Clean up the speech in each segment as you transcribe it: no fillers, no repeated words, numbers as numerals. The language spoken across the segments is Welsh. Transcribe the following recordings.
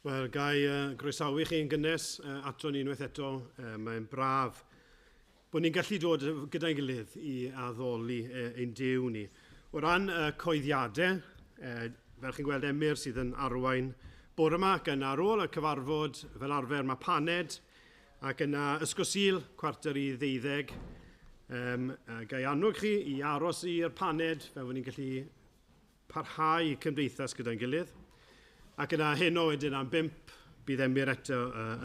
Wel, gai groesawu chi yn gynnes ato ni unwaith eto. Mae'n braf bod ni'n gallu dod gyda'n gilydd i addoli ein Duw ni. O ran coeddiadau, fel chi'n gweld Emyr sydd yn arwain bore yma ac yna ar ôl y cyfarfod fel arfer mae paned ac yna Ysgol Sul 11:45. Gai annog chi i aros i'r paned fel bod ni'n gallu parhau cymdeithas gyda'n gilydd. Ac yna heno wedyn am 5 bydd Emyr eto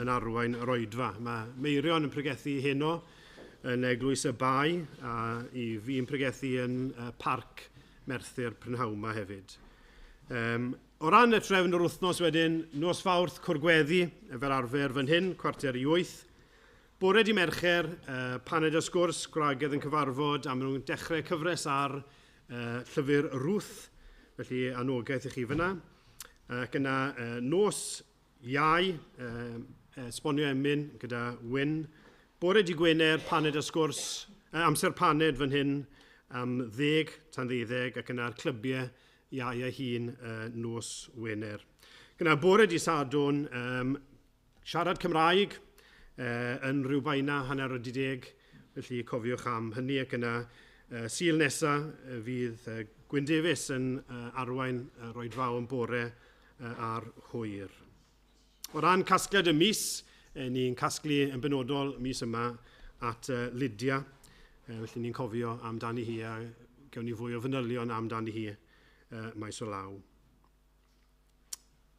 yn arwain yr oedfa. Mae Meirion yn pregethu heno yn Eglwys y Bae a i fi'n pregethu yn Parc Merthyr prynhawn yma hefyd. O ran y trefn yr wythnos wedyn, nos Fawrth Cwrgweddi fel arfer fan hyn, 7:45. Bore di Mercher, paned a sgwrs, gwragedd yn cyfarfod a maen nhw'n dechrau cyfres ar llyfr Ruth, felly anogaeth i chi fyna. Ac yna nos Iau, esbonio emyn gyda Wyn. Bore di Gwener, paned a sgwrs, amser paned fan hyn am 10 tan 12 ac yna'r clybiau Iau a hun nos Wener. Gyda bore di Sadwrn, siarad Cymraeg yn Rhiwbeina 10:30, felly cofiwch am hynny ac yna Sul nesa fydd Gwyn Davies yn arwain yr oedfaon bore a'r hwyr. O ran casgliad y mis, ni'n casglu yn benodol mis yma at Lydia, felly ni'n cofio amdani hi a gewn ni fwy o fanylion amdani hi maes o law.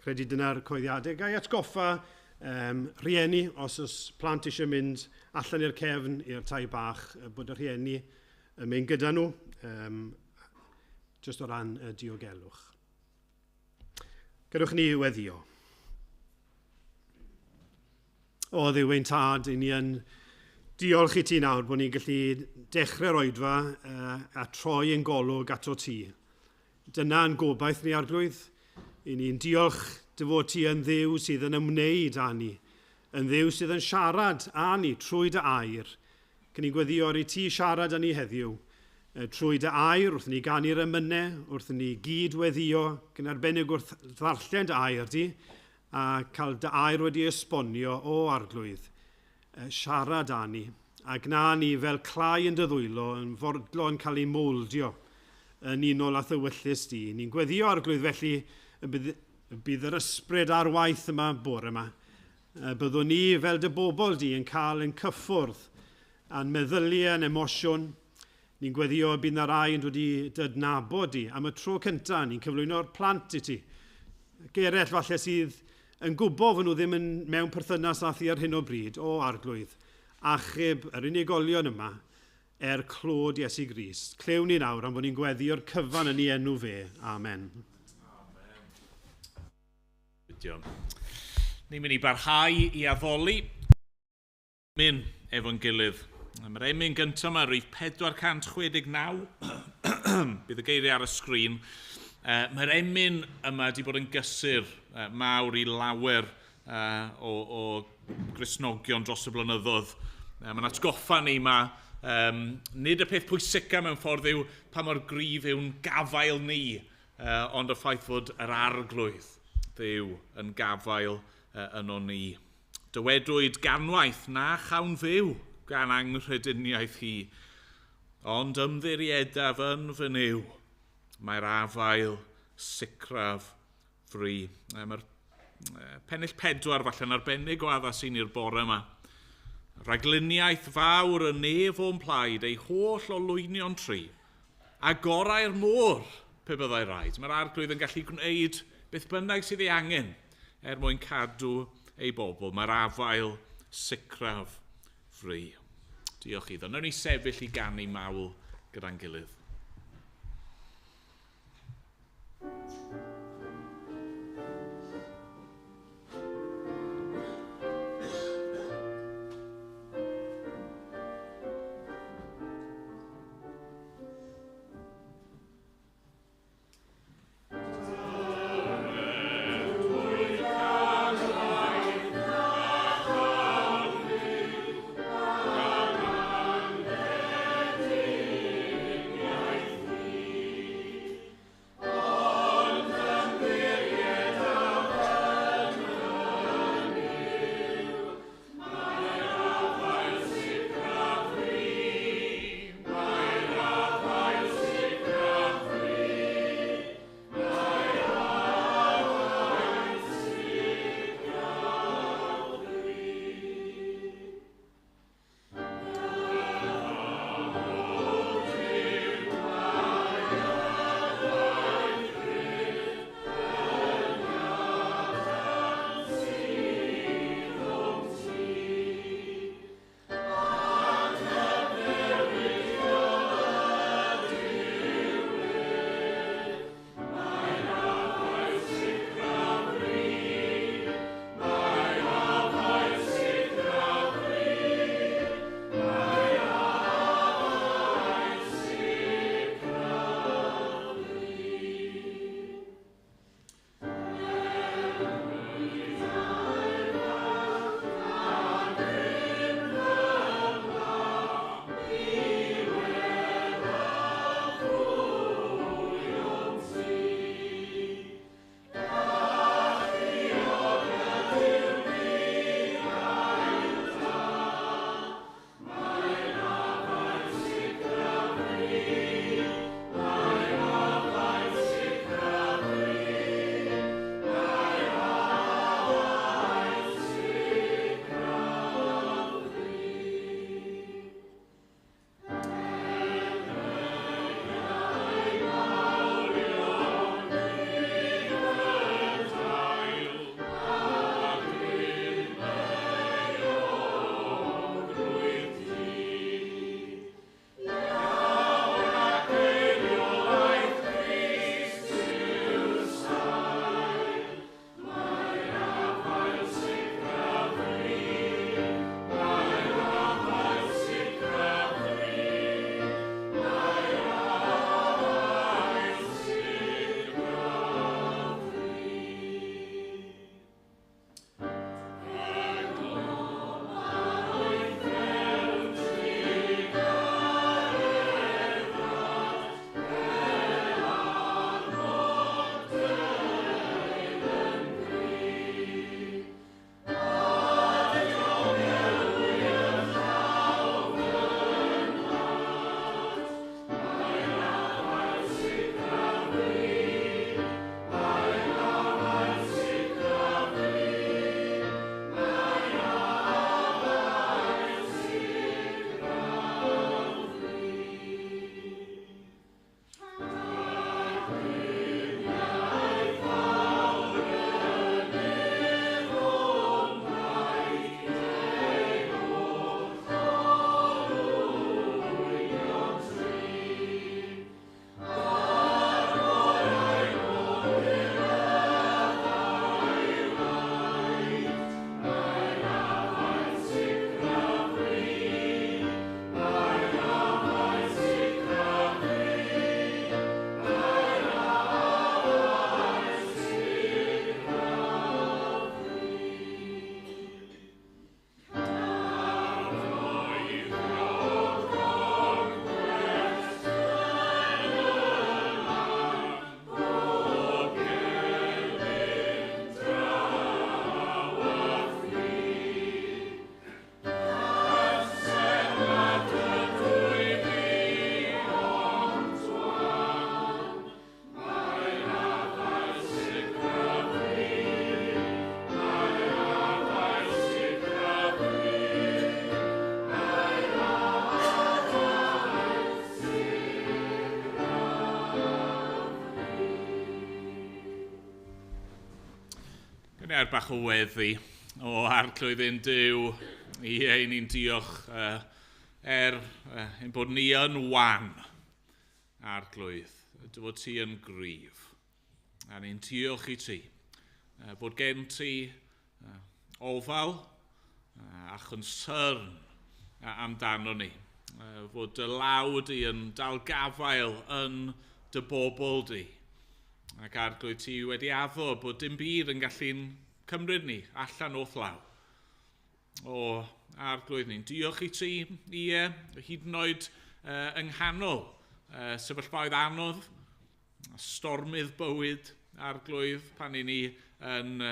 Credu dyna'r coeddiadau. Ga i atgoffa rhieni, os oes plant eisiau mynd allan i'r cefn, i'r tai bach, bod y rhieni yn mynd gyda nhw, jyst o ran y diogelwch. Gadewch ni weddio. O Dduw ein tad, i ni yn diolch i ti nawr bod ni'n gallu dechrau'r oedfa a troi ein golwg ato ti. Dyna'n gobaith ni, Arglwydd. I ni'n diolch dy fod ti yn Dduw sydd yn ymwneud â ni, yn Dduw sydd yn siarad â ni trwy dy air. Cyn ni'n gweddio ar i ti siarad â ni heddiw, trwy dy air, wrth ni ganu'r emynau, wrth ni gyd weddio, yn arbennig wrth ddarllen dy air di, a cael dy air wedi esbonio, o Arglwydd, siarad â ni, a gna ni fel clai yn dy ddwylo, yn fodlon cael ei mowldio yn unol â thywyllys di. Ni'n gweddio, Arglwydd, felly y bydd, y bydd yr ysbryd ar waith yma bore yma. Byddwn ni fel dy bobl di yn cael yn cyffwrdd a'n meddyliau a'n emosiwn. Ni'n gweddio y bydd na rai yn dod i dy adnabod di am y tro cyntaf. Ni'n cyflwyno'r plant i ti. Ac eraill falle sydd yn gwybod fod nhw ddim yn mewn perthynas â thi ar hyn o bryd, o Arglwydd, achub yr unigolion yma er clod Iesu Grist. Clywn ni nawr am fod ni'n gweddio'r cyfan yn ei enw fe. Amen. Amen. Ni'n mynd i barhau i addoli. Emyn efo'n gilydd. Mae'r emyn gyntaf yma, rhif 469, bydd y geiriau ar y sgrin. Mae'r emyn yma wedi bod yn gysur mawr i lawer o, o Gristnogion dros y blynyddoedd. Mae'n atgoffa ni yma, um, nid y peth pwysica mewn ffordd yw pa mor gryf yw'n gafael ni, ond y ffaith fod yr Arglwydd Dduw yn gafael yno ni. Dywedwyd ganwaith na chawn fyw gan anghrediniaeth hi, ond ymddiriedaf yn fy Nuw, mae'r afael sicraf fri. Mae'r pennill 4 falle'n arbennig o addas i ni'r bore yma. Rhagluniaeth fawr y nef o'n plaid, ei holl olwynion tri, a gorau'r môr pe byddai raid. Mae'r Arglwydd yn gallu gwneud beth bynnag sydd ei angen er mwyn cadw ei bobl. Mae'r afael sicraf fri. Diolch iddo. Nawn ni sefyll i ganu mawl gyda'n gilydd. Gwneud bach o weddi o Arglwydd ein Duw. Ie, i ni'n diolch er ein bod ni yn wan, Arglwydd, dy fod ti yn gryf. A ni'n diolch i ti fod gen ti ofal a chonsyrn amdano ni. Fod dy law di yn dal gafael yn dy bobl di. Ac Arglwydd, ti wedi addo bod dim byd yn gallu'n cymryd ni allan o'th law. O, Arglwydd, ni'n diolch i ti, ie, hyd yn oed yng nghanol sefyllfaoedd anodd, stormydd bywyd, Arglwydd, pan i ni yn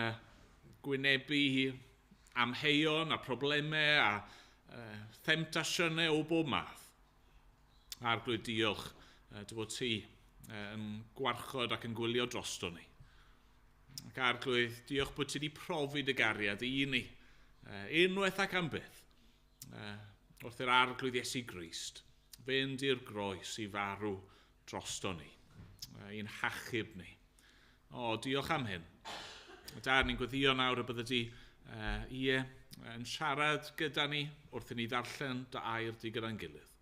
gwynebu amheuon a problemau a themtasiynau o bob math. Arglwydd, diolch dy fod ti yn gwarchod ac yn gwylio drosto ni. Ac Arglwydd, diolch bod ti wedi profi dy gariad i ni, unwaith ac am byth, wrth yr Arglwydd Iesu Grist, fynd i'r groes i farw drosto ni, i'n hachub ni. O, diolch am hyn. Dad, ni'n gweddio nawr y bydde di ie, yn siarad gyda ni wrth i ni ddarllen dy air di gyda'n gilydd.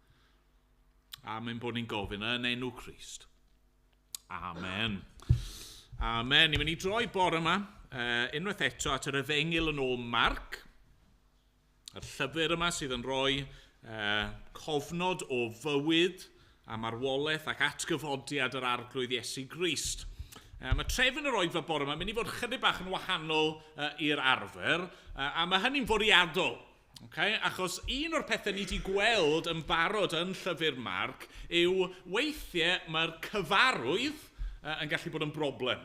A mae'n bod ni'n gofyn yn enw Crist. Amen. Amen. Ni'n mynd i droi bore yma, unwaith eto at yr Efengyl yn ôl Marc. Y llyfr yma sydd yn rhoi cofnod o fywyd a marwolaeth ac atgyfodiad yr Arglwydd Iesu Grist. Mae trefn yr oedfa bore yma yn mynd i fod chydig bach yn wahanol i'r arfer, a mae hynny'n fwriadol. Okay? Achos un o'r pethau ni wedi gweld yn barod yn llyfr Marc yw weithiau mae'r cyfarwydd yn gallu bod yn broblem.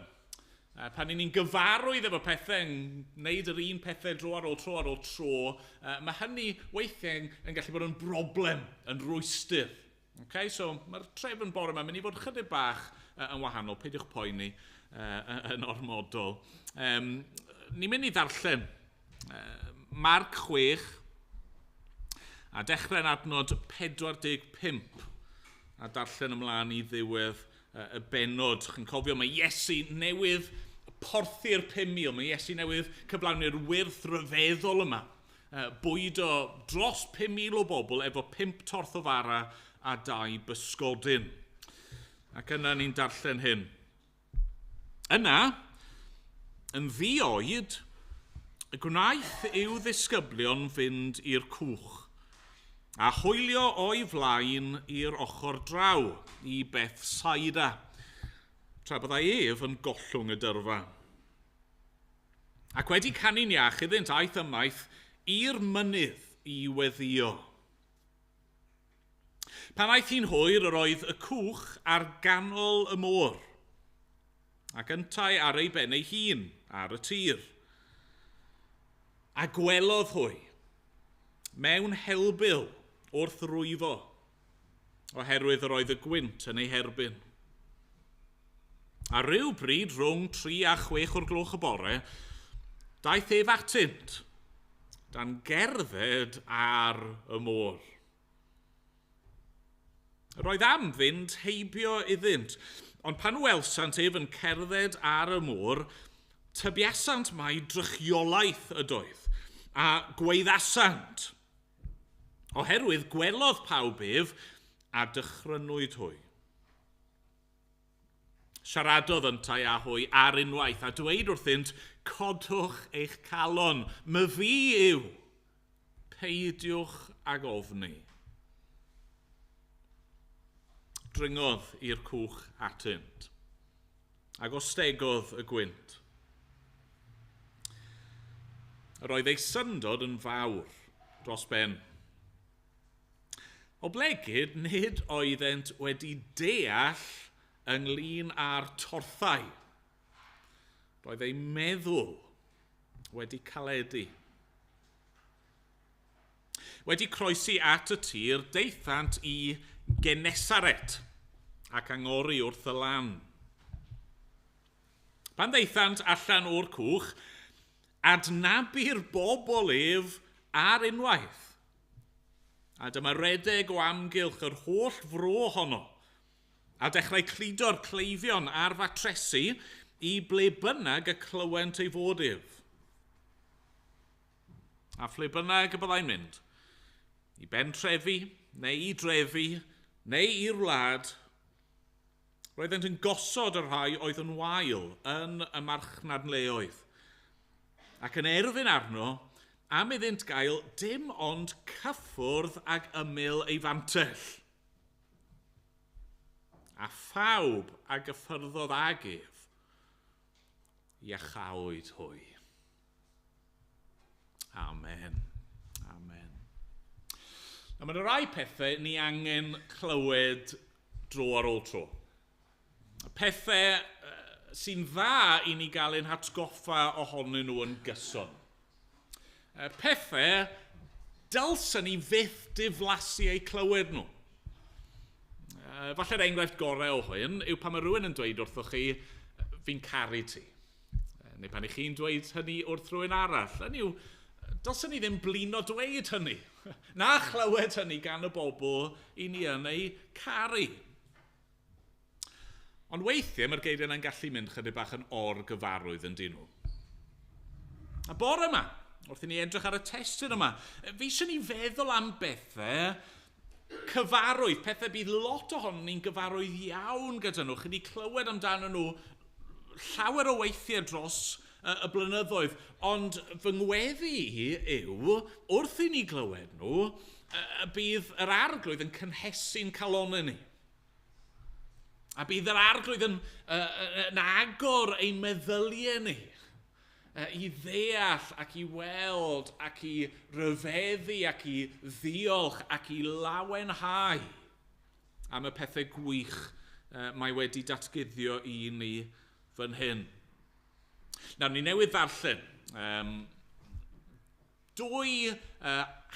Pan ni'n gyfarwydd efo pethau, yn gwneud yr un pethau dro ar ôl tro ar ôl tro, mae hynny weithiau yn gallu bod yn broblem, yn rwystr. Okay? So mae'r trefn bore yma yn mynd i fod chydig bach yn wahanol, peidiwch poeni yn ormodol. Ni'n mynd i ddarllen Marc 6, a dechrau'n adnod 45 a darllen ymlaen i ddiwedd y bennod. Chi'n cofio, mae Iesu newydd porthu'r 5,000. Mae Iesu newydd cyflawni'r wyrth ryfeddol yma. Bwydo dros 5,000 o bobl efo 5 torth o fara a 2 bysgodyn. Ac yna ni'n darllen hyn. Yna, yn ddi-oed, gwnaeth i'w ddisgyblion fynd i'r cwch a hwylio o'i flaen i'r ochr draw i Bethsaida, tra byddai ef yn gollwng y dyrfa. Ac wedi canu'n iach iddynt aeth ymaith i'r mynydd i weddio. Pan aeth hi'n hwyr, yr oedd y cwch ar ganol y môr, ac yntau ar ei ben ei hun ar y tir. A gwelodd hwy mewn helbul wrth rwyfo, oherwydd yr oedd y gwynt yn ei herbyn. A ryw bryd rhwng 3 a 6 o'r gloch y bore, daeth ef atynt, dan gerdded ar y môr. Yr oedd am fynd heibio iddynt, ond pan welsant ef yn cerdded ar y môr, tybiasant mai drychiolaeth ydoedd, a gweiddasant, oherwydd gwelodd pawb ef a dychrynwyd hwy. Siaradodd yntau â hwy ar unwaith a dweud wrthynt, codwch eich calon, myfi yw, peidiwch ag ofni. Dringodd i'r cwch atynt, ac ostegodd y gwynt. Yr oedd ei syndod yn fawr dros ben. Oblegid nid oeddent wedi deall ynglyn â'r torthau. Roedd ei meddwl wedi caledu. Wedi croesi at y tir, daethant i Genesaret ac angori wrth y lan. Pan ddaethant allan o'r cwch, adnabu'r bobl ef ar unwaith. A dyma redeg o amgylch yr holl fro honno, a dechrau cludo'r cleifion ar fatresi i ble bynnag y clywent ei fod ef. A phle bynnag y byddai'n mynd, i bentrefi, neu i drefi, neu i'r wlad, roeddent yn gosod y rhai oedd yn wael yn y marchnadleoedd, ac yn erfyn arno am iddynt gael dim ond cyffwrdd ag ymyl ei fantell. A phawb a gyffyrddodd ag ef, iachawyd hwy. Amen. Amen. Nawr, mae yna rai pethau ni angen clywed dro ar ôl tro. Pethau sy'n dda i ni gael ein hatgoffa ohonyn nhw yn gyson. Pethau dylsen ni fyth diflasu eu clywed nhw. Falle'r enghraifft gorau o hyn yw pan mae rhywun yn dweud wrthoch chi, "Fi'n caru ti." Neu pan i chi'n dweud hynny wrth rhywun arall. Hynny yw, dylsen ni ddim blino dweud hynny. Na chlywed hynny gan y bobl i ni yn eu caru. Ond weithiau mae'r geiriau yna'n gallu mynd chydig bach yn orgyfarwydd, yn dyn nhw? A bore yma, wrth i ni edrych ar y testun yma, fi eisiau ni feddwl am bethau cyfarwydd, pethau bydd lot ohonon ni'n gyfarwydd iawn gyda nhw. Chi wedi clywed amdano nhw llawer o weithiau dros y blynyddoedd, ond fy ngweddi i yw, wrth i ni glywed nhw, y bydd yr Arglwydd yn cynhesu'n calonnau ni. A bydd yr Arglwydd yn agor ein meddyliau ni i ddeall ac i weld ac i ryfeddu ac i ddiolch ac i lawenhau am y pethau gwych mae wedi datguddio i ni fan hyn. Nawr, ni newydd ddarllen dwy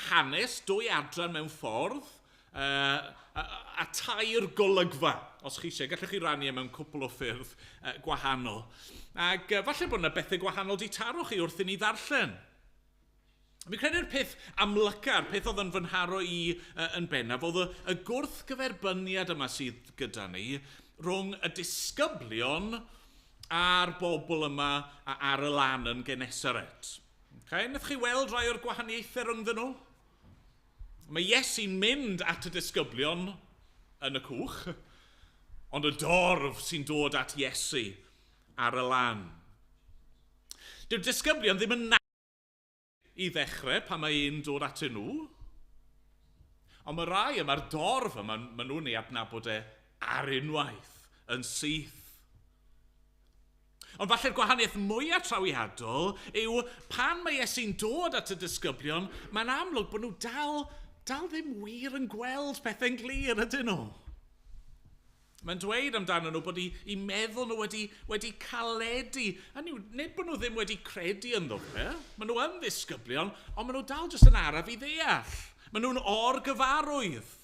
hanes, dwy adran mewn ffordd, a tair golygfa, os chi eisiau. Gallwch chi rannu e mewn cwpl o ffyrdd gwahanol. Ac falle bod yna bethau gwahanol di taro chi wrth i ni ddarllen. Fi'n credu'r peth amlyca'r peth oedd yn fy nharo i yn bennaf, oedd y gwrthgyferbyniad yma sydd gyda ni rhwng y disgyblion a'r bobl yma ar y lan yn Genesaret. Okay? Wnaeth chi weld rai o'r gwahaniaethau rhyngddyn nhw? Mae Iesu'n mynd at y disgyblion yn y cwch, ond y dorf sy'n dod at Iesu ar y lan. Dyw'r disgyblion ddim yn i ddechrau pan mae un dod atyn nhw. Ond mae rai yma'r dorf yma, maen nhw'n ei adnabod e ar unwaith, yn syth. Ond falle'r gwahaniaeth mwyaf trawiadol yw pan mae Iesu'n dod at y disgyblion, mae'n amlwg bod nhw dal ddim wir yn gweld pethau'n glir, ydyn nhw? Mae'n dweud amdano nhw bod eu meddwl nhw wedi caledu. Hynny yw, nid bod nhw ddim wedi credu ynddo fe. Maen nhw yn ddisgyblion, ond maen nhw dal jyst yn araf i ddeall. Maen nhw'n orgyfarwydd.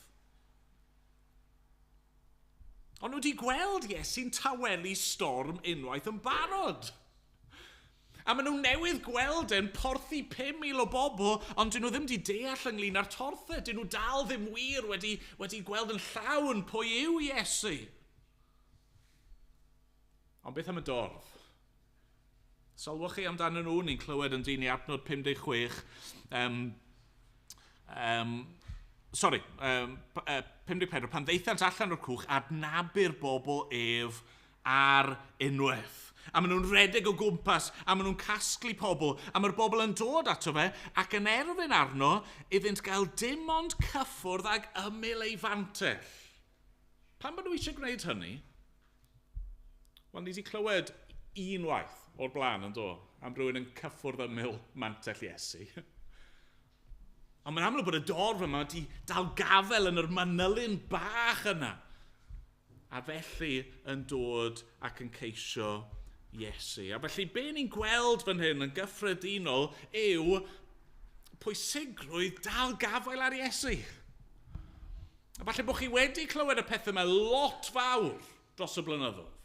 Ond nhw wedi gweld Iesu'n tawelu storm unwaith yn barod. A maen nhw newydd gweld e'n porthi 5,000 o bobl, ond dyn nhw ddim wedi deall ynglyn â'r torthau. Dyn nhw dal ddim wir wedi gweld yn llawn pwy yw Iesu. Ond beth am y dorf? Sylwch chi amdano nhw, ni'n clywed yn dyn ni adnod 56. Sorry, 54, pan ddeithant allan o'r cwch, adnabu'r bobl ef ar unwaith. A maen nhw'n redeg o gwmpas, a maen nhw'n casglu pobl, a mae'r bobl yn dod ato fe ac yn erfyn arno iddynt gael dim ond cyffwrdd ag ymyl ei fantell. Pam maen nhw eisiau gwneud hynny? Wel, ni wedi clywed unwaith o'r blaen, yn do, am rhywun yn cyffwrdd ymyl mantell Iesu. Ond mae'n amlwg bod y dorf yma wedi dal gafel yn yr manylyn bach yna. A felly yn dod ac yn ceisio Iesu. A felly be ni'n gweld fan hyn yn gyffredinol yw pwysigrwydd dal gafael ar Iesu. A falle bod chi wedi clywed y pethau yma lot fawr dros y blynyddoedd.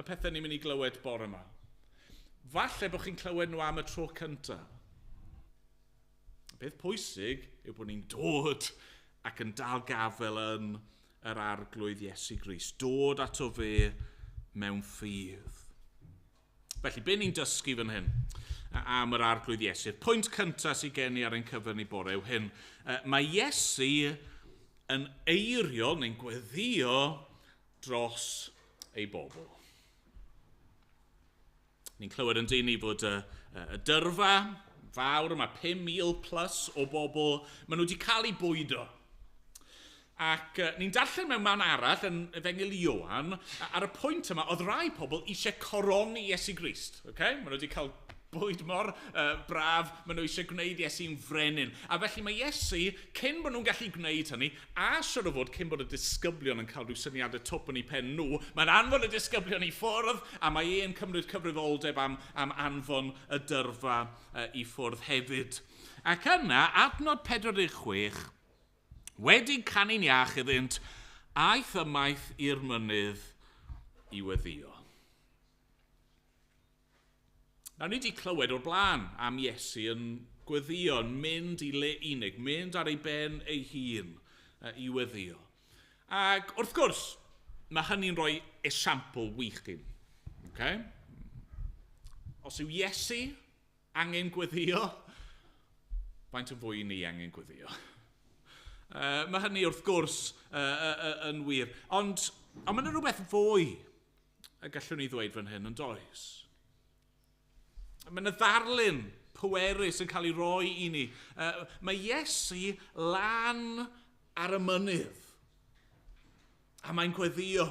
Y pethau ni'n mynd i glywed bore yma. Falle bod chi'n clywed nhw am y tro cyntaf. Y peth pwysig yw bod ni'n dod ac yn dal gafael yn yr Arglwydd Iesu Grist. Dod ato fe mewn ffydd. Felly, be ni'n dysgu fan hyn am yr Arglwydd Iesu? Pwynt cyntaf sydd gen i ar ein cyfer ni bore yw hyn. Mae Iesu yn eiriol neu'n gweddio dros ei bobl. Ni'n clywed yn dyn ni fod y dyrfa fawr yma, 5,000 plus o bobl, maen nhw wedi cael eu bwydo. Ac ni'n darllen mewn man arall yn Efengyl Ioan, ar y pwynt yma, oedd rai pobl eisiau coroni Iesu Grist. Okay? Maen nhw wedi cael bwyd mor braf, maen nhw eisiau gwneud Iesu'n frenin. A felly mae Iesu, cyn bod nhw'n gallu gwneud hynny, a siwr o fod cyn bod y disgyblion yn cael rhyw syniadau twp yn eu pen nhw, mae'n anfon y disgyblion i ffwrdd, a mae e'n cymryd cyfrifoldeb am anfon y dyrfa i ffwrdd hefyd. Ac yna, adnod 46, wedi canu'n iach iddynt, aeth ymaith i'r mynydd i weddio. Nawr, ni wedi clywed o'r blaen am Iesu yn gweddio, yn mynd i le unig, mynd ar ei ben ei hun i weddio. Ac wrth gwrs, mae hynny'n rhoi esiampl wych i ni. Okay? Os yw Iesu angen gweddio, faint yn fwy ni angen gweddio? Mae hynny wrth gwrs yn wir. Ond mae yna rhywbeth fwy y gallwn ni ddweud fan hyn yn does. Mae yna ddarlun pwerus yn cael ei roi i ni. Mae Iesu lan ar y mynydd. A mae'n gweddio.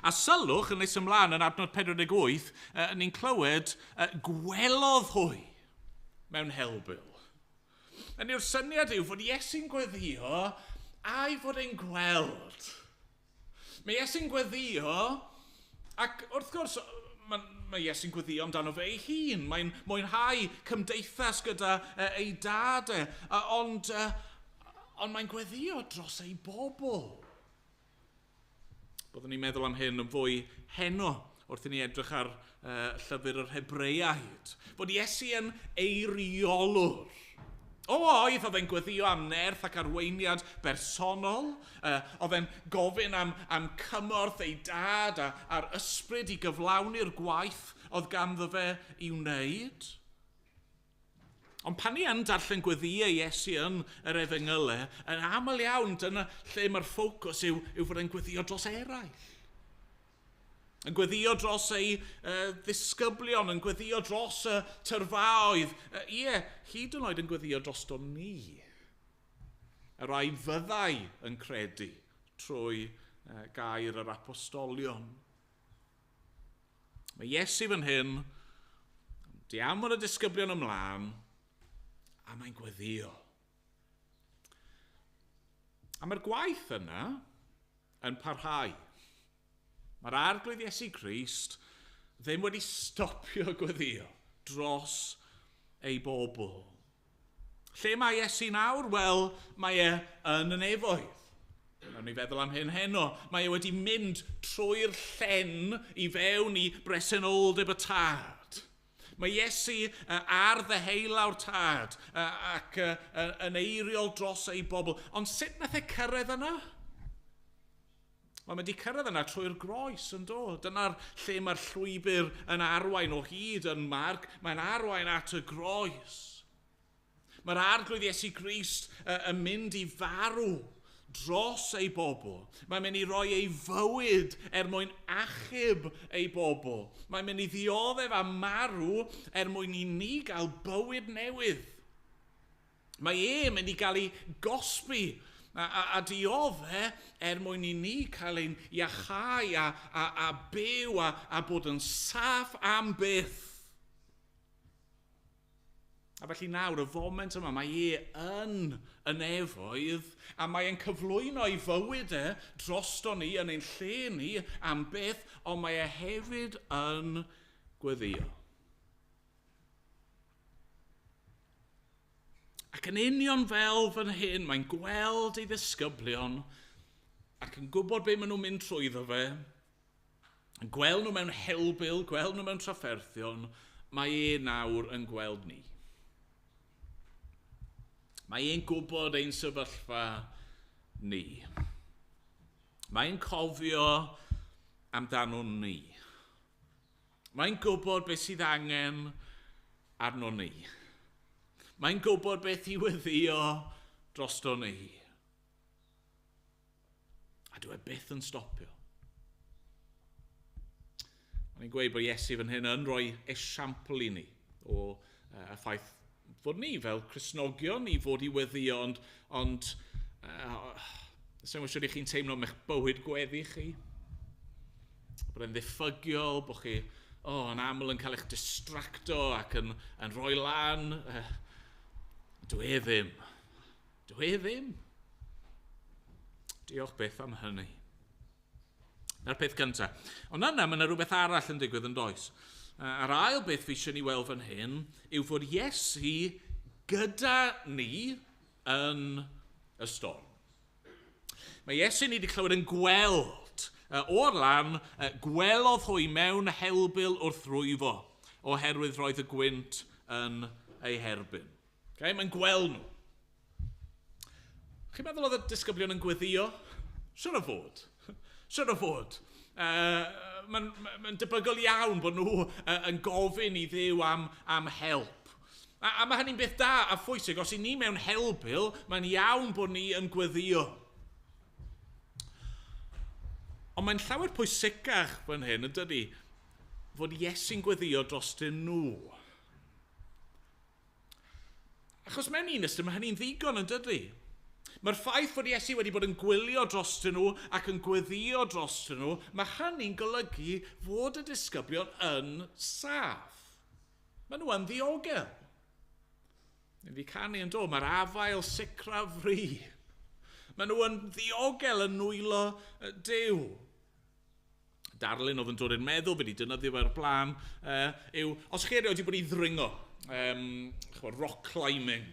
A sylwch yn nes ymlaen yn adnod 48, ni'n clywed gwelodd hwy mewn helbul. A ni'r syniad yw fod Iesu'n gweddio a'i fod e'n gweld. Mae Iesu'n gweddio, ac wrth gwrs, mae Iesu'n gweddio amdano fe ei hun. Mae'n mwynhau cymdeithas gyda ei dad e, ond mae'n gweddio dros ei bobl. Byddwn ni'n meddwl am hyn yn fwy heno wrth i ni edrych ar llyfr yr Hebreaid. Bod Iesu yn eiriolwr. O, oedd e'n gweddio am nerth ac arweiniad bersonol. Oedd e'n gofyn am cymorth ei dad a'r ysbryd i gyflawni'r gwaith oedd ganddo fe i wneud. Ond pan ni yn darllen gweddïau Iesu yn yr Efengylau, yn aml iawn dyna lle mae'r ffocws yw fod e'n gweddio dros eraill. Yn gweddio dros ei ddisgyblion, yn gweddio dros y tyrfaoedd. Ie, hyd yn oed yn gweddio drosto ni. Y rai fyddai yn credu trwy gair yr apostolion. Mae Iesu fan hyn, di anfon y disgyblion ymlaen, a mae'n gweddio. A mae'r gwaith yna yn parhau. Mae'r Arglwydd Iesu Grist ddim wedi stopio gweddio dros ei bobl. Lle mae Iesu nawr? Wel, mae e yn y nefoedd. Nawn ni feddwl am hyn heno. Mae e wedi mynd trwy'r llen i fewn i bresenoldeb y Tad. Mae Iesu ar ddeheulaw'r Tad ac yn eiriol dros ei bobl. Ond sut nath e cyrraedd yna? Wel, mae wedi cyrraedd yna trwy'r groes yn dod. Dyna'r lle mae'r llwybr yn arwain o hyd yn Marc. Mae'n arwain at y groes. Mae'r Arglwydd Iesu Grist yn mynd i farw dros ei bobl. Mae'n mynd i roi ei fywyd er mwyn achub ei bobl. Mae'n mynd i ddioddef a marw er mwyn i ni gael bywyd newydd. Mae e'n mynd i gael ei gosbi a dioddef er mwyn i ni cael ein iachau a byw a bod yn saff am byth. A felly nawr, y foment yma, mae e yn y nefoedd a mae e'n cyflwyno ei fywyd e drosto ni yn ein lle ni am byth, ond mae e hefyd yn gweddio. Ac yn union fel fan hyn, mae'n gweld ei ddisgyblion ac yn gwybod be maen nhw'n mynd trwyddo fe, yn gweld nhw mewn helbul, gweld nhw mewn trafferthion, mae e nawr yn gweld ni. Mae e'n gwybod ein sefyllfa ni. Mae'n cofio amdano ni. Mae'n gwybod beth sydd angen arno ni. Mae'n gwybod beth i weddio drosto ni. A dwi e byth yn stopio. O'n i'n gweud bod Iesu fan hyn yn rhoi esiampl i ni o y ffaith fod ni fel Cristnogion i fod i weddio, ond, ond sa'n gwybod chi'n teimlo am eich bywyd gweddi chi? Bod e'n ddiffygiol, bod chi oh, yn aml yn cael eich distracto ac yn, yn rhoi lan. Dwi e ddim. Dwi e ddim. Diolch beth am hynny. Na'r peth cyntaf. Ond yna, mae yna rhywbeth arall yn digwydd yn does. A'r ail beth fi eisiau ni weld fan hyn yw fod Iesu gyda ni yn y storm. Mae Iesu ni wedi clywed yn gweld o'r lan, gwelodd hwy mewn helbul wrth rwyfo, oherwydd roedd y gwynt yn ei herbyn. Okay? Mae'n gweld nhw. Chi'n meddwl oedd y disgyblion yn gweddio? Siwr o fod. Siwr o fod. Mae'n ma, ma debygol iawn bod nhw yn gofyn i Dduw am, am help. A, a mae hynny'n beth da a phwysig. Os i ni mewn helbul, mae'n iawn bod ni yn gweddio. Ond mae'n llawer pwysicach fan hyn, yn dydy, fod Iesu'n gweddio drostyn nhw. Achos mewn un ystyr mae hynny'n ddigon yn dydy. Mae'r ffaith fod Iesu wedi bod yn gwylio drostyn nhw ac yn gweddio drostyn nhw, mae hynny'n golygu fod y disgyblion yn saff. Maen nhw yn ddiogel. Ni wedi canu yn do, mae'r afael sicraf fri. Maen nhw yn ddiogel yn nwylo Duw. Darlun oedd yn dod i'r meddwl, fe wedi defnyddio fe'r blaen, yw, os chi erioed wedi bod i ddringo, um, chwa, rock climbing,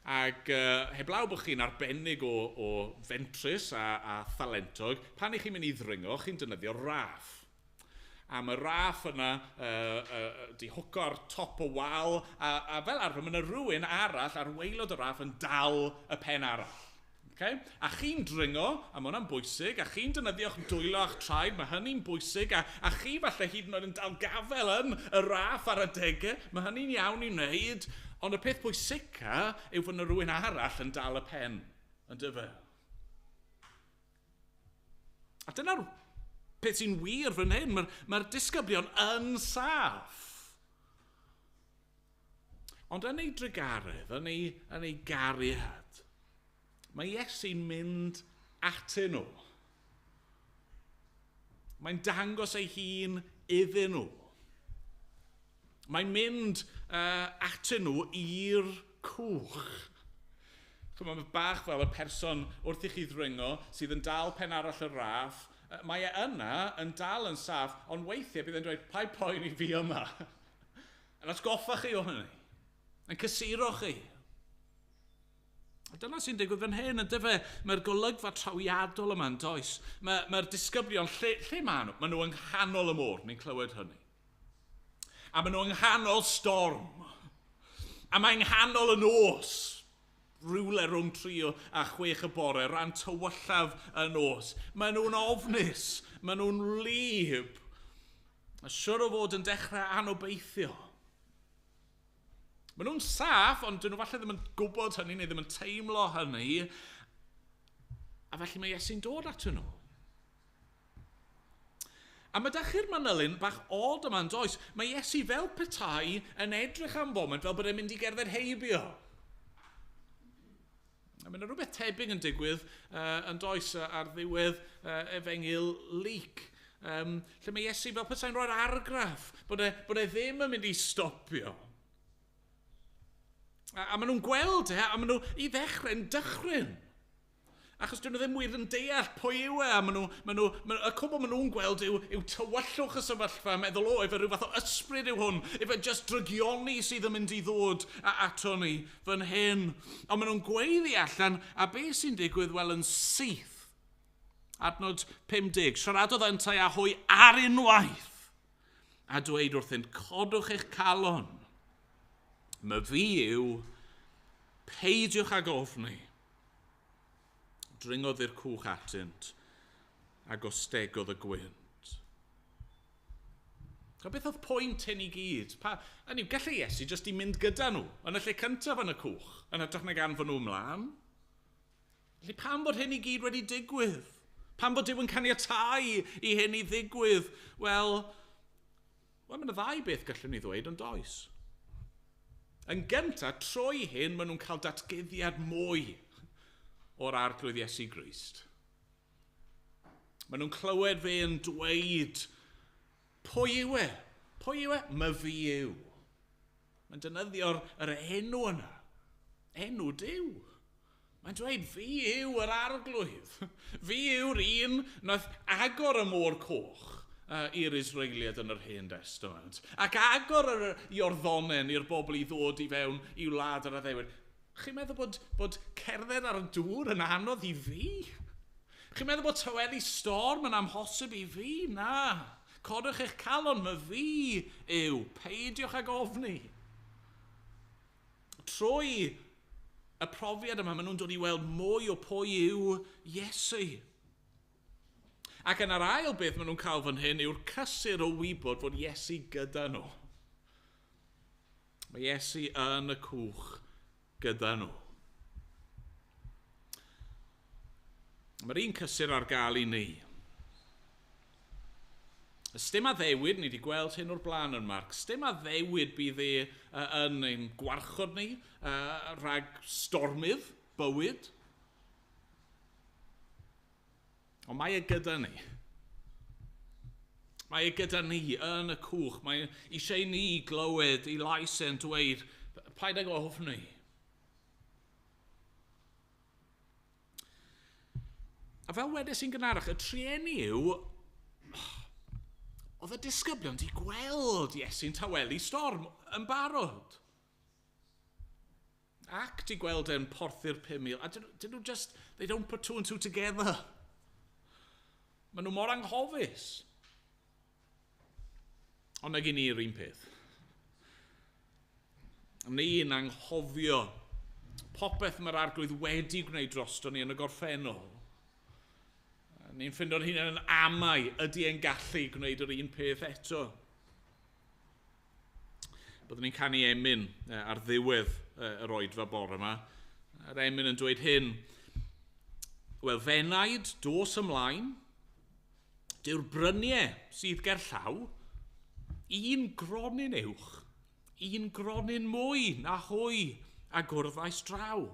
ac heblaw bod chi'n arbennig o, o fentrus a, a thalentog, pan i chi'n mynd i ddringo, chi'n defnyddio raff. A mae raff yna di hwco ar top o wal, a, a fel arfer mae yna rhywun arall ar waelod y raff yn dal y pen arall. Okay? A chi'n dringo, a mae hwnna'n bwysig, a chi'n defnyddio'ch dwylo a'ch traed, mae hynny'n bwysig, a, a chi falle hyd yn oed yn dal gafel yn y raff ar adegau, mae hynny'n iawn i wneud, ond y peth pwysica yw fod yna rhywun arall yn dal y pen, yn dyfe. A dyna'r peth sy'n wir fan hyn, mae'r mae disgyblion yn saff. Ond yn ei drugaredd, yn ei, yn ei gariad, Mae Iesu'n mynd atyn nhw. Mae'n dangos ei hun iddyn nhw. Mae'n mynd atyn nhw i'r cwch. Mae'n bach fel y person wrth i chi ddringo sydd yn dal pen arall y raff. Mae e yna yn dal yn saff, ond weithiau bydd e'n dweud, pa'i poen i fi yma. Yn atgoffa chi o hynny. Yn cysuro chi. A dyna sy'n digwydd fan hyn, ynddo fe? Mae'r golygfa trawiadol yma yn does. Mae'r mae disgyblion, lle, lle maen nhw? Maen nhw yng nghanol y môr, ni'n clywed hynny. A maen nhw yng nghanol storm. A mae yng nghanol y nos, rhywle rhwng 3 a 6 y bore, rhan tywyllaf y nos. Maen nhw'n ofnus, maen nhw'n wlyb. A siwr o fod yn dechrau anobeithio. Maen nhw'n saff, ond dyn nhw falle ddim yn gwybod hynny neu ddim yn teimlo hynny. A felly mae Iesu'n dod atyn nhw. A mae da chi'r manylun bach od yma yn does. Mae Iesu fel petai yn edrych am foment fel bod e'n mynd i gerdded heibio. A mae yna rhywbeth tebyg yn digwydd yn does ar ddiwedd Efengyl Luc. Um, lle mae Iesu fel petai'n rhoi'r argraff bod e, bod e ddim yn mynd i stopio. A, a maen nhw'n gweld e, a maen nhw i ddechrau'n dychryn. Achos dyn nhw ddim wir yn deall pwy yw e, a maen nhw, maen nhw, maen, y cwbl maen nhw'n gweld yw, yw tywyllwch y sefyllfa, meddwl, o, efe rhyw fath o ysbryd yw hwn, efe just drygioni sydd yn mynd i ddod a ato ni fan hyn. Ond maen nhw'n gweiddi allan, a beth sy'n digwydd, wel, yn syth. Adnod 50, siaradodd yntau â hwy ar unwaith, a dweud wrthynt, codwch eich calon. My fi yw, peidiwch ag ofni. Dringodd i'r cwch atynt a gostegodd y gwynt. Beth oedd pwynt hyn i gyd? Hynny yw, gallai Iesu jyst i mynd gyda nhw yn y lle cyntaf yn y cwch, yn hytrach nag anfon nhw ymlaen. Felly pam bod hyn i gyd wedi digwydd? Pam bod Duw yn caniatáu i hyn i ddigwydd? Wel, mae yna ddau beth gallwn ni ddweud, ond does. Yn gyntaf, trwy hyn, maen nhw'n cael datguddiad mwy o'r Arglwydd Iesu Grist. Maen nhw'n clywed fe yn dweud, pwy yw e? Pwy yw e? Myfi yw. Mae'n defnyddio'r yr enw yna. Enw Duw. Mae'n dweud, fi yw yr Arglwydd. Fi yw'r un nath agor y môr coch i'r Israeliad yn yr Hen Testament. Ac agor yr Iorddonen i'r bobl i ddod i fewn i wlad yr addewid. Chi'n meddwl bod cerdded ar y dŵr yn anodd i fi? Chi'n meddwl bod tawelu storm yn amhosib i fi? Na. Codwch eich calon, my fi yw. Peidiwch ag ofni. Trwy y profiad yma, maen nhw'n dod i weld mwy o pwy yw Iesu. Ac yn yr ail beth maen nhw'n cael fan hyn yw'r cysur o wybod fod Iesu gyda nhw. Mae Iesu yn y cwch gyda nhw. Mae'r un cysur ar gael i ni. Ysdim addewid, ni wedi gweld hyn o'r blaen yn Marc, ysdim addewid bydd e yn ein gwarchod ni rhag stormydd bywyd. Ond mae e gyda ni. Mae e gyda ni yn y cwch. Mae eisiau ni glywed i lais e'n dweud, paid ag ofni. A fel wedes i'n gynharach, y trueni yw, oedd y disgyblion wedi gweld Iesu'n tawelu storm yn barod. Ac di gweld e'n porthu'r 5,000. A dyn nhw just, they don't put two and two together. Maen nhw mor anghofus. Ond nag i ni'r un peth. Ni'n anghofio popeth mae'r Arglwydd wedi gwneud drosto ni yn y gorffennol. Ni'n ffindo'n hunain yn amau, ydy e'n gallu gwneud yr un peth eto. Byddwn ni'n canu emyn ar ddiwedd yr oedfa bore yma. Yr emyn yn dweud hyn, wel, fenaid, dos ymlaen, dyw'r bryniau sydd gerllaw, un gronyn uwch, un gronyn mwy na hwy a gwrddais draw.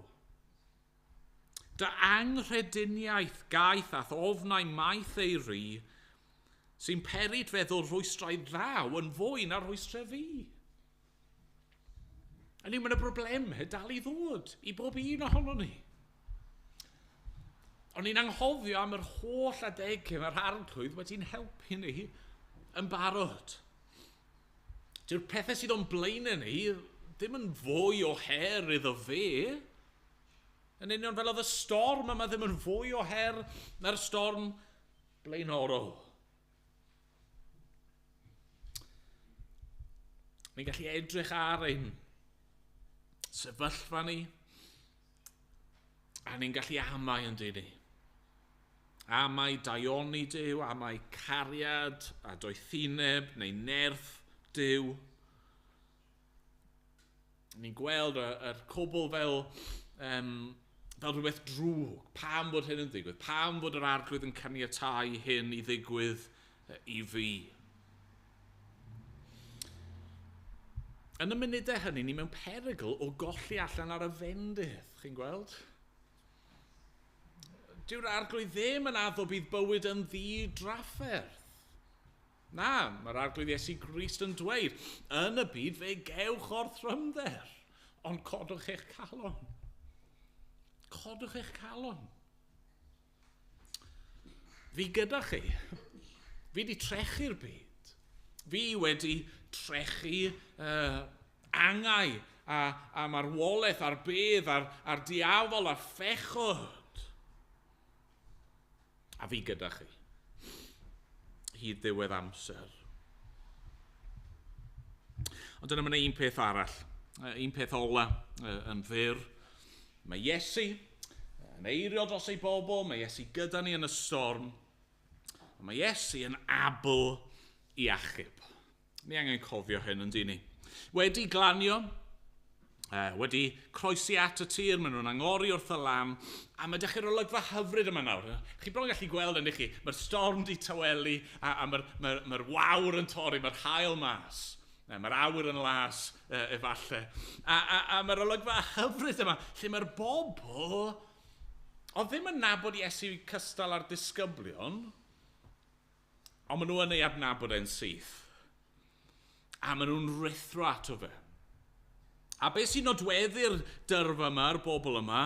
Dy anghrediniaeth gaeth ath ofnau maith ei ri, sy'n perid feddwl rhwystrau ddaw yn fwy na rhwystrau fi. Hynny yw, mae yna broblemau dal i ddod i bob un ohono ni. Ond ni'n anghofio am yr holl adegau mae'r Arglwydd wedi'n helpu ni yn barod. Dyw'r pethau sydd o'n blaenau ni ddim yn fwy o her iddo fe. Yn union fel oedd y storm yma ddim yn fwy o her na'r storm blaenorol. Ni'n gallu edrych ar ein sefyllfa ni, a ni'n gallu amau yn dyn ni. Amau daioni Duw, amau cariad a doethineb neu nerth Duw. Ni'n gweld yr cwbl fel rhywbeth drwg. Pam bod hyn yn digwydd? Pam bod yr Arglwydd yn caniatáu hyn i ddigwydd i fi? Yn y munudau hynny, ni mewn perygl o golli allan ar y fendith. Chi'n gweld? Dyw'r Arglwydd ddim yn addo bydd bywyd yn ddi-drafferth. Na, mae'r Arglwydd Iesu Grist yn dweud, yn y byd fe gewch orthrymder, ond codwch eich calon. Codwch eich calon. Fi gyda chi. Fi wedi trechu'r byd. Fi wedi trechu angau a marwolaeth a'r bedd a'r diafol a'r phechod. A fi gyda chi. Hyd ddiwedd amser. Ond dyna mae'n un peth arall. Un peth ola yn fyr. Mae Iesu yn eirio dros ei bobl, mae Iesu gyda ni yn y storm. Ond mae Iesu yn abl i achub. Ni angen cofio hyn yn dyn ni. Wedi glanio, wedi croesi at y tir, maen nhw'n angori wrth y lan, a mae dechrau'r olygfa hyfryd yma nawr. Chi bron gallu gweld yn chi, mae'r storm di tawelu, a mae'r wawr yn torri, mae'r haul mas. Mae'r awyr yn las, efallai. A mae'r olygfa hyfryd yma, lle mae'r bobl, oedd ddim yn nabod Iesu cystal â'r disgyblion, ond maen nhw yn ei adnabod e'n syth. A maen nhw'n rhuthro ato fe. A beth sy'n nodweddu'r dyrfa yma, yr bobl yma,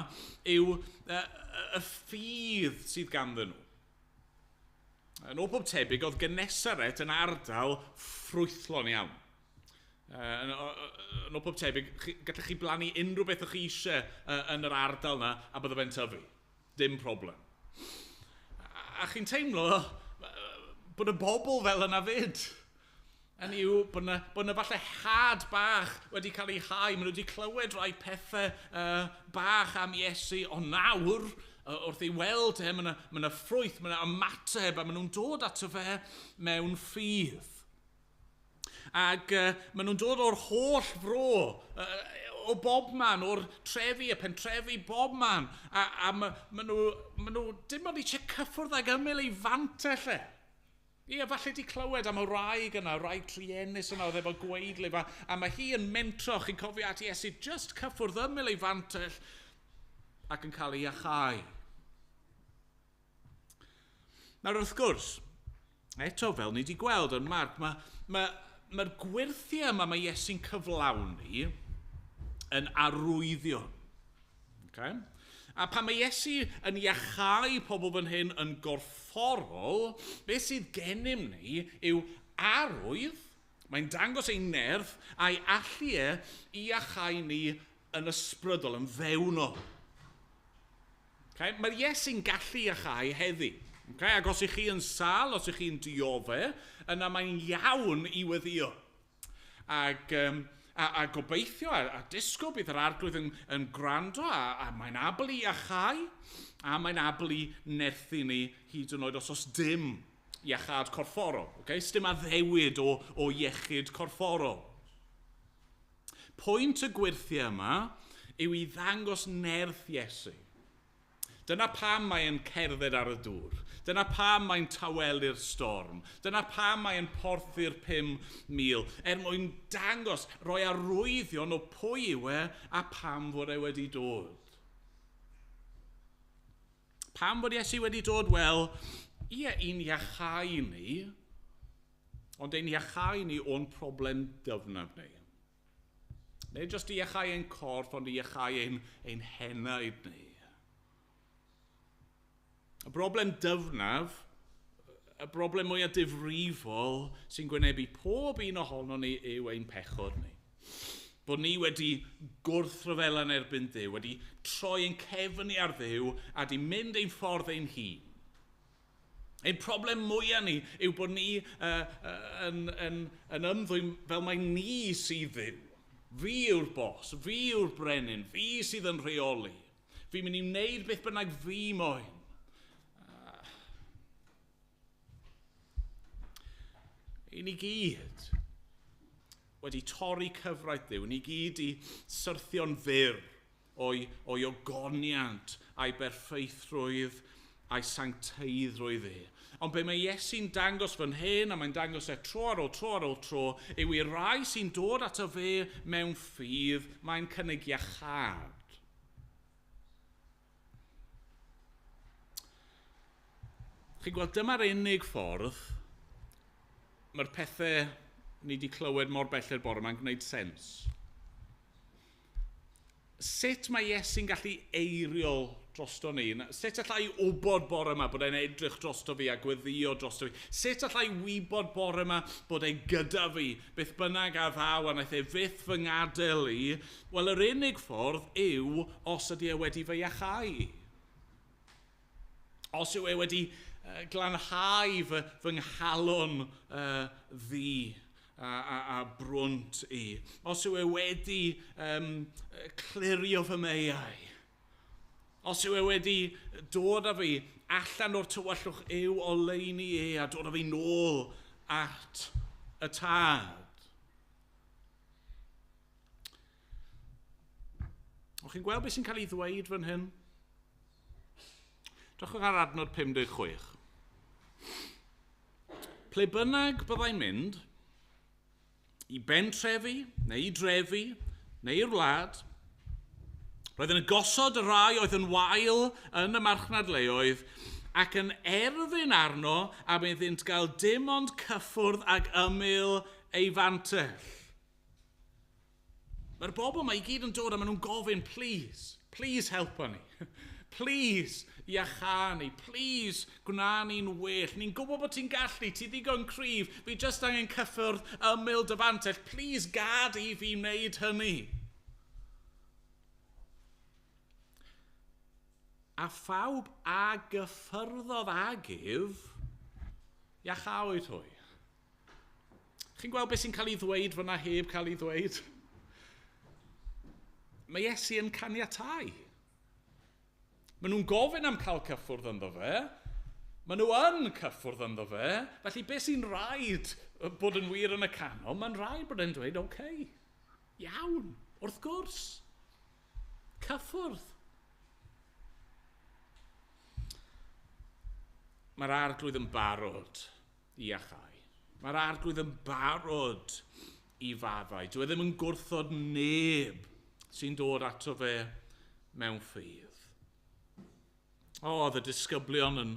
yw y ffydd sydd ganddyn nhw. Yn ôl pob tebyg, oedd Genesaret yn ardal ffrwythlon iawn. Yn ôl pob tebyg, gallech chi blannu unrhyw beth o'ch chi eisiau yn yr ardal yna a bydde fe'n tyfu. Dim problem. A chi'n teimlo bod y bobl fel yna fyd. Hynny yw bod yna falle had bach wedi cael ei hau. Maen nhw wedi clywed rhai pethau bach am Iesu, ond nawr, wrth ei weld e, mae yna ffrwyth, mae yna ymateb, a maen nhw'n dod ato fe mewn ffydd. Ac maen nhw'n dod o'r holl fro, o bob man, o'r trefi, y pentrefi, bob man. A maen nhw dim ond eisiau cyffwrdd ag ymyl ei fantell e. Ie, falle di clywed am y wraig yna, wraig truenus yna oedd efo gwaedlif, a mae hi yn mentro, chi'n cofio at Iesu, just cyffwrdd ymyl ei fantell ac yn cael ei iachau. Nawr wrth gwrs, eto fel ni wedi gweld yn Marc, mae'r gwyrthiau yma mae Iesu'n cyflawni yn arwyddion. Okay? A pan mae Iesu yn iachau pobl fan hyn yn gorfforol, beth sydd gennym ni yw arwydd, mae'n dangos ei nerth a'i allu e i iachau ni yn ysbrydol, yn fewnol. Okay? Mae'r Iesu'n gallu iachau heddi. Okay? Ac os ych chi yn sâl, os ych chi'n diodde, yna mae'n iawn i weddïo. Ac a gobeithio a disgwyl bydd yr Arglwydd yn gwrando a mae'n abl i iachau a mae'n abl i nerthu ni hyd yn oed os oes dim iachâd corfforol. Okay? Sdim addewid o iechyd corfforol. Pwynt y gwyrthiau yma yw i ddangos nerth Iesu. Dyna pam mae'n cerdded ar y dŵr. Dyna pam mae'n tawelu'r storm. Dyna pam mae'n porthu'r 5,000. Er mwyn dangos, rhoi arwyddion o pwy yw e a pam fod e wedi dod. Pam fod Iesu wedi dod? Wel, ie, i'n iachau ni, ond ein iachau ni o'n problem dyfnaf ni. Nid jyst i iachau ein corff, ond i iachau ein henaid ni. Y broblem dyfnaf, y broblem mwyaf difrifol sy'n gwynebu pob un ohono ni yw ein pechod ni. Bod ni wedi gwrthryfela yn erbyn Duw, wedi troi ein cefn ni ar Dduw a di mynd ein ffordd ein hun. Ein problem mwyaf ni yw bod ni yn ymddwyn fel mai ni sydd Dduw. Fi yw'r bos, fi yw'r brenin, fi sydd yn rheoli. Fi'n mynd i wneud beth bynnag fi moyn. I ni gyd wedi torri cyfraith Dduw, ni gyd i syrthio'n fyr o'i ogoniant a'i berffeithrwydd a'i sancteiddrwydd e. Ond be mae Iesu'n dangos fan hyn, a mae'n dangos e tro ar ôl tro ar ôl tro, yw i rai sy'n dod ato fe mewn ffydd, mae'n cynnig iachâd. Chi'n gweld, dyma'r unig ffordd mae'r pethau ni wedi clywed mor bell i'r bore yma'n gwneud sens. Sut mae Iesu'n gallu eiriol drosto ni? Sut allai wybod bore yma bod e'n edrych drosto fi a gweddïo drosto fi? Sut allai wybod bore yma bod e gyda fi, beth bynnag a ddaw a wnaeth e fyth fy ngadael i? Wel, yr unig ffordd yw os ydy e wedi fy iachau. Os yw e wedi glanhau fy nghalon ddu a brwnt i. Os yw e wedi clirio fy meiau. Os yw e wedi dod â fi allan o'r tywyllwch yw oleuni e a dod â fi nôl at y Tad. O'ch chi'n gweld beth sy'n cael ei ddweud fan hyn? Drychwch ar adnod 56. Ple bynnag byddai'n mynd, i bentrefi, neu i drefi, neu i'r wlad, roedd yn gosod y rai oedd yn wael yn y marchnadleoedd ac yn erfyn arno am iddynt gael dim ond cyffwrdd ag ymyl ei fantell. Mae'r bobl yma i gyd yn dod a maen nhw'n gofyn, please, please helpa ni. Please, iachâ ni. Please, gwna ni'n well. Ni'n gwybod bod ti'n gallu, ti ddigon cryf. Fi jyst angen cyffwrdd ymyl dy fantell. Please, gad i fi wneud hynny. A phawb a gyffyrddodd ag ef, iachawyd hwy. Chi'n gweld beth sy'n cael ei ddweud fyna heb cael ei ddweud? Mae Iesu yn caniatáu. Maen nhw'n gofyn am cael cyffwrdd ynddo fe. Maen nhw yn cyffwrdd ynddo fe. Felly beth sy'n rhaid bod yn wir yn y canol? Mae'n rhaid bod e'n dweud, oce, okay, iawn, wrth gwrs, cyffwrdd. Mae'r arglwydd yn barod i iachau. Mae'r arglwydd yn barod i faddau. Dyw e ddim yn gwrthod neb sy'n dod ato fe mewn ffydd. O, oedd y disgyblion yn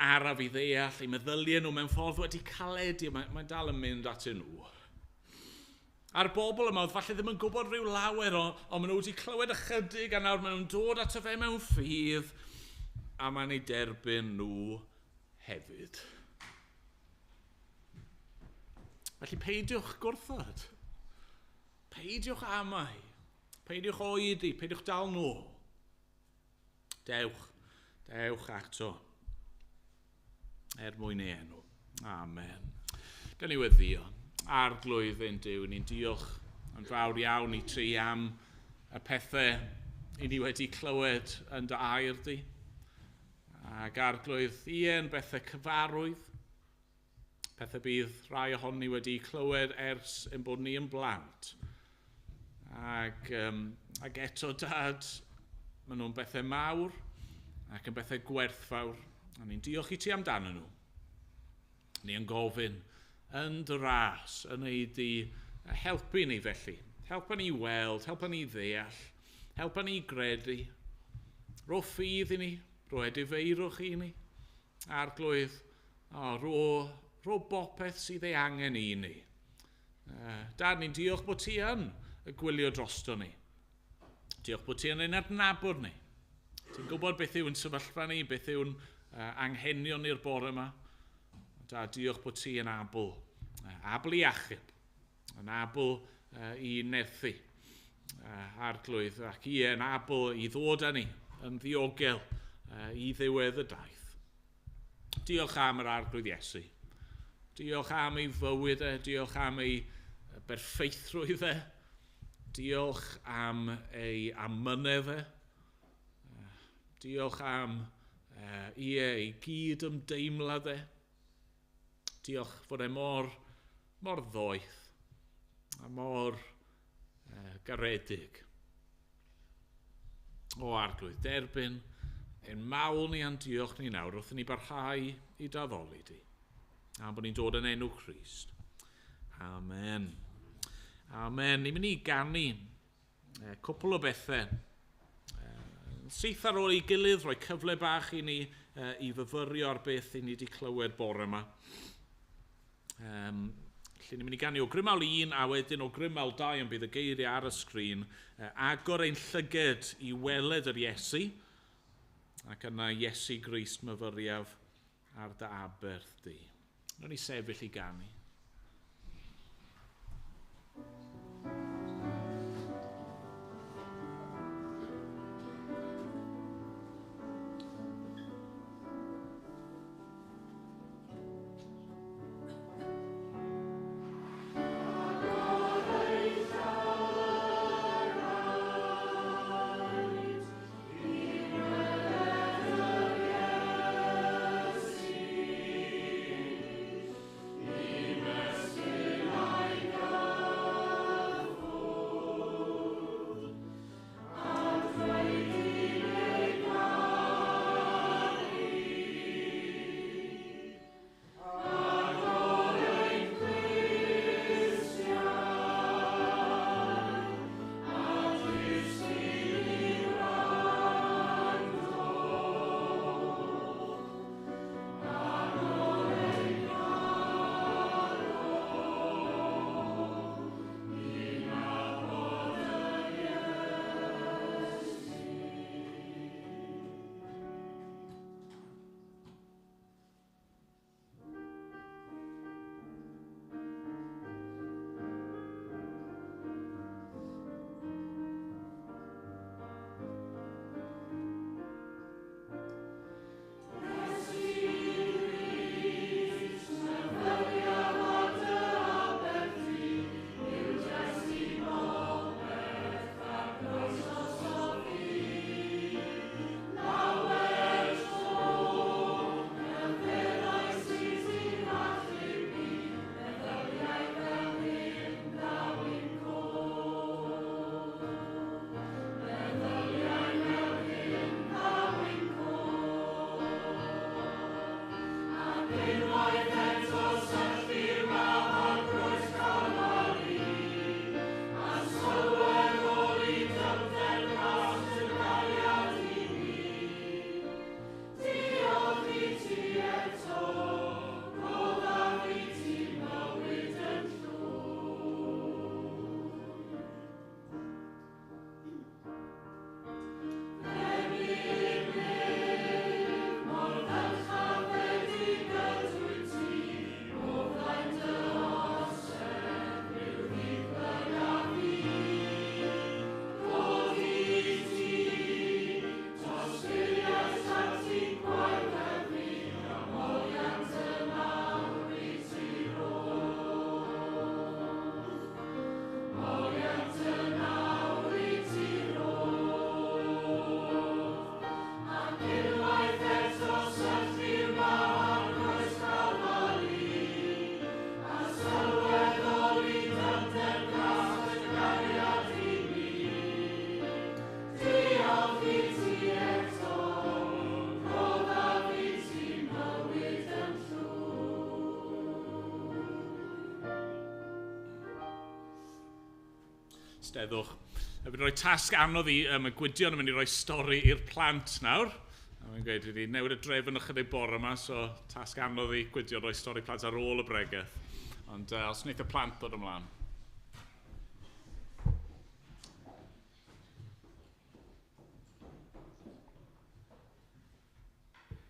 araf i ddeall, eu meddyliau nhw mewn ffordd wedi caledu, mae'n dal yn mynd atyn nhw. A'r bobl yma oedd falle ddim yn gwybod rhyw lawer, ond maen nhw wedi clywed ychydig a nawr maen nhw'n dod ato fe mewn ffydd a mae'n eu derbyn nhw hefyd. Felly peidiwch gwrthod. Peidiwch amau. Peidiwch oedi, peidiwch dal nôl. Dewch, dewch ato. Er mwyn ei enw. Amen. Gan i weddio. Arglwydd ein Duw, ni'n diolch yn fawr iawn i ti am y pethau i ni wedi clywed yn dy air di. Ac arglwydd, ie, yn bethau cyfarwydd, pethau bydd rhai ohon ni wedi clywed ers ein bod ni yn blant. Ac eto, Dad, maen nhw'n bethau mawr ac yn bethau gwerthfawr. A ni'n diolch i ti amdanyn nhw. Ni yn gofyn yn dy ras, yn ei di helpu ni felly. Helpa ni weld, helpa ni ddeall, helpa ni gredu. Ro ffydd i ni, ro edifeirwch i ni. Arglwydd, ro bopeth sydd ei angen i ni. Dad, ni'n diolch bod ti yn y gwylio drosto ni. Diolch bod ti yn ein adnabod ni. Ti'n gwybod beth yw'n sefyllfa ni, beth yw'n anghenion ni'r bore yma. Dad, diolch bod ti yn abl. Abl i achub. Yn abl i nerthu. Arglwydd, ac ie, yn abl i ddod â ni yn ddiogel i ddiwedd y daith. Diolch am yr Arglwydd Iesu. Diolch am ei fywyd e, diolch am ei berffeithrwydd e. Diolch am ei amynedd e. Diolch am ei gyd ymdeimlad e. Diolch fod e mor ddoeth a mor garedig. O Arglwydd, derbyn ein mawl ni a'n diolch ni nawr wrth i ni barhau i daddoli di. A bod ni'n dod yn enw Crist. Amen. Amen. Ni'n mynd i ganu cwpl o bethau. Syth ar ôl ei gilydd, rhoi cyfle bach i ni i fyfyrio ar beth i ni wedi clywed bore yma. Lle ni'n mynd i ganu o Grymawl 1 a wedyn o Grymawl 2 ond bydd y geiriau ar y sgrin. Agor ein llyged i weled yr Iesu ac yna Iesu Grist myfyriaf ar dy aberth di. Nawn ni sefyll i ganu. Amen. Steddwch. A fi'n rhoi tasg anodd i, y Gwydion yn mynd i roi stori i'r plant nawr. A mae'n gweud, wedi newid y drefn ychydig bore yma, so tasg anodd i Gwydion roi stori plant ar ôl y bregeth. Ond os wneith y plant ddod ymlaen.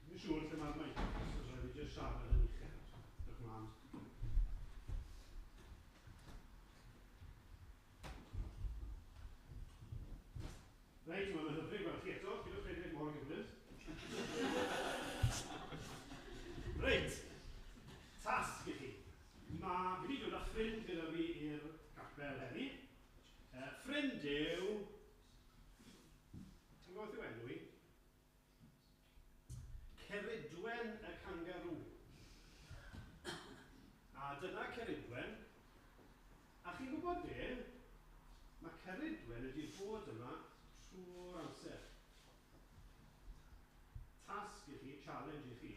Dwi'n siŵr lle mae'r mic, so rhaid i jyst siarad yn uchel. Diolch ymlaen. Reit, mae'n hyfryd gweld chi eto. Pidwch rhedeg mor gyflym. Reit, tasg i chi. Mae fi wedi dod â ffrind gyda fi i'r capel heddi. Ffrind yw... Ti'n gwybod beth yw enw i? Ceridwen y Kangaroo. A dyna Ceridwen. A chi'n gwybod be? Mae Ceridwen wedi bod yma trwy'r amser. Tasg i chi, challenge i chi,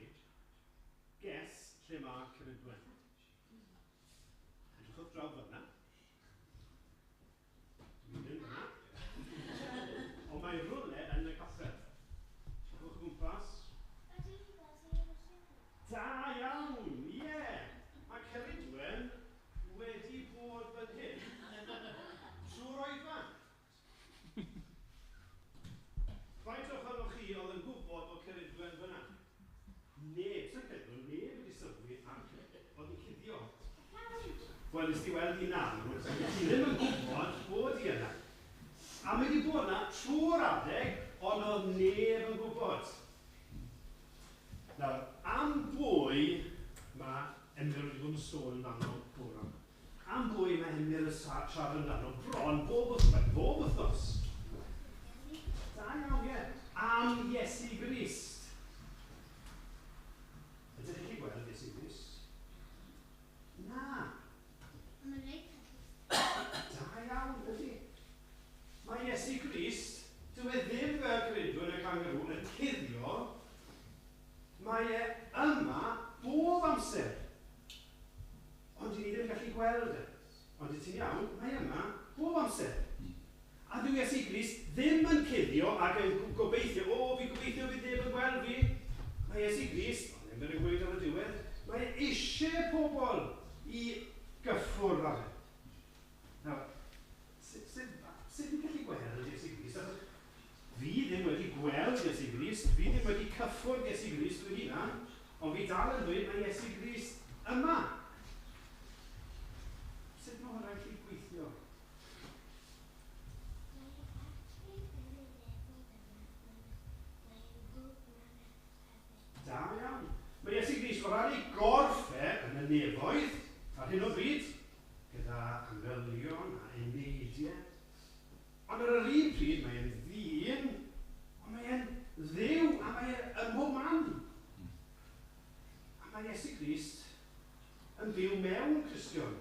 guess lle mae Ceridwen. Edrychwch draw fyna. Dwi ddim fyna. Ond mae rhywle yn y capel. Edrychwch o gwmpas. Da iawn, ie. Yeah. Mae Ceridwen wedi bod fan hyn trwy'r oedfa. Faint ohonoch chi oedd yn gwybod bod Ceridwen fyna? Neb, sa'n credu bod neb wedi sylwi ac oedd yn cuddio. Wel, nes ti weld i nawr, ti ddim yn gwybod bod hi yna. A mae wedi bod yna trwy'r adeg, ond oedd neb yn gwybod. Nawr, am bwy mae Emyr wedi bod yn sôn amdano bore yma? Am bwy mae Emyr yn siarad amdano bron bob wythnos? Da iawn, ie. Am Iesu Grist. Ydych chi'n gweld Iesu Grist? Na. Da iawn, ydy. Mae Iesu Grist, dyw e ddim fel Ceridwen y Kangaroo yn cuddio, mae e yma bob amser. Ond ni ddim yn gallu gweld e. Ond ti'n iawn, mae yma bob amser. A dyw Iesu Grist ddim yn cuddio ac yn gobeithio, o, fi gobeithio fydd neb yn gweld fi. Mae Iesu Grist, ond ddim yn gweud ar y diwedd, mae eisiau pobl i gyffwrdd ar e. Nawr, sut ni'n gallu gweld Iesu Grist? Achos fi ddim wedi gweld Iesu Grist, fi ddim wedi cyffwrdd Iesu Grist fy hunan, ond fi dal yn dweud mae Iesu Grist yma. Sut mae hwnna'n gallu gweithio? Da iawn. Mae Iesu Grist o ran ei gorff e yn y nefoedd ar hyn o bryd, gyda angylion a eneidiau. Ond ar yr un pryd mae'n ddyn, ond mae'n Dduw a mae e ym mhob man. A mae Iesu Grist yn byw mewn Cristion.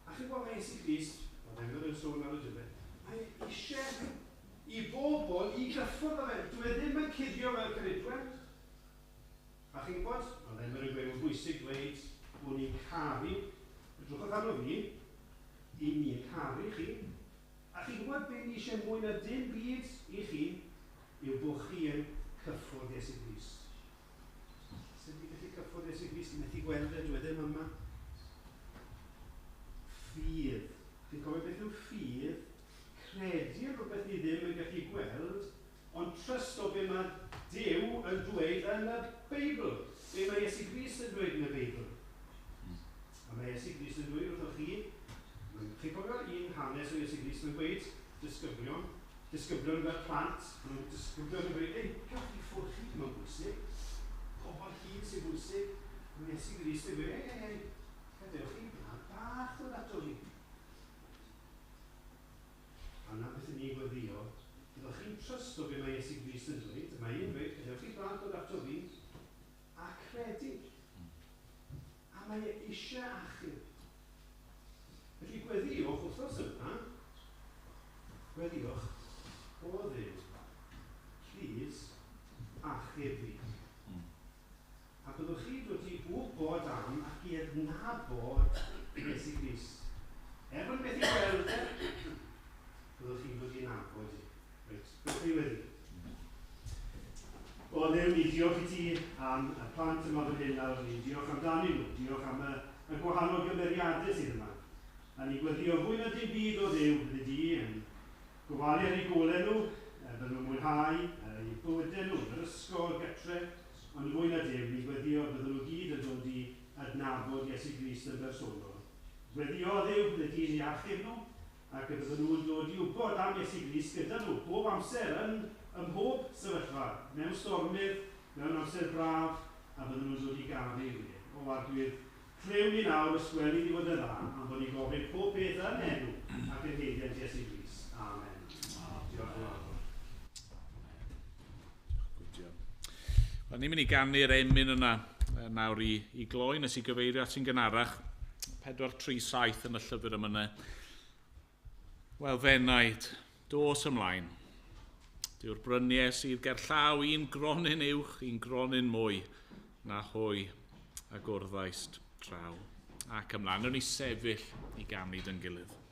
A chi'n gwybod mae Iesu Grist, mae Emyr yn sôn ar y diwedd, mae eisiau i bobl i gyffwrdd â fe. Dyw e ddim yn cuddio fel Ceridwen. A chi'n gwybod, mae Emyr yn gweud, mae'n bwysig dweud bod ni'n caru, edrychwch arno fi, i ni'n caru chi. A chi'n gwybod beth ni eisiau mwy na dim byd i chi, yw bod chi yn cyffwrdd Iesu Grist. Sut ni'n gallu cyffwrdd Iesu Grist? Ni methu gweld e, dyw e ddim yma. Ffydd. Chi'n cofio beth yw ffydd? Credu rhywbeth ni ddim yn gallu gweld, ond trust o be mae Duw yn dweud yn y Beibl. Be mae Iesu Grist yn dweud yn y Beibl. A mae Iesu Grist yn dweud wrthoch chi, chi'n cofio un hanes o Iesu Grist yn dweud, disgyblion fel plant, disgyblion yn dweud, ei, gewch chi ffwrdd chi, mae'n bwysig. Pobl hŷn sy'n bwysig. Mae Iesu Grist yn dweud, ei, ei, gadewch chi blant bach ddod ato fi. A na beth ni'n gweddio, byddwch chi'n trust o be mae Iesu Grist yn dweud, mae e'n dweud, gadewch chi blant ddod ato fi, a credu. A mae e eisiau achub. Felly gweddiwch wythnos yma, gweddiwch, o Dduw, please, achub fi. A byddwch chi dod i wybod am ac i adnabod Iesu Grist. Er bod methu gweld e, byddwch chi'n dod i'n nabod i. Reit, beth ni wedi? O Dduw, ni diolch i ti am y plant yma fan hyn nawr, ni diolch amdanyn nhw, diolch am y gwahanol gymeriadau sydd yma. A ni gweddio fwy na dim byd o Dduw, bydde di yn gofalu ar eu golau nhw, bydden nhw'n mwynhau eu bywydau nhw, yr ysgol, gytre, ond fwy na dim, ni gweddio bydden nhw gyd yn dod i adnabod Iesu Grist yn bersonol. Gweddio Dduw, bydde di'n eu achub nhw, ac y bydden nhw'n dod i wybod am Iesu Grist gyda nhw bob amser yn ym mhob sefyllfa, mewn stormydd, mewn amser braf, a bydden nhw'n dod i garu i. O Arglwydd, clyw ni nawr os gweli di fod yn dda, am bod ni'n gofyn pob beth yn enw ac yn haeddiant Iesu Grist. Amen. Diolch yn fawr. Wel, ni'n mynd i ganu'r emyn yna nawr i gloi, nes i gyfeirio at sy'n gynharach, 437 yn y llyfr yma. Wel, f'enaid, dos ymlaen. Dyw'r bryniau sydd gerllaw un gronyn uwch, un gronyn mwy na hwy a gwrddaist draw. Ac ymlaen, wnawn ni sefyll i ganu dy'n gilydd.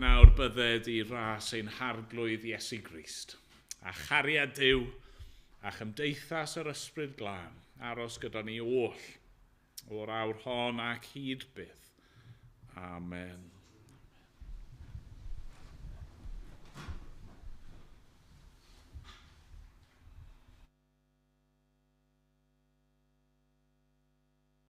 Nawr bydded i ras ein harglwydd Iesu Grist, a chariad Duw a chymdeithas yr Ysbryd Glân aros gyda ni oll o'r awr hon ac hyd byth. Amen.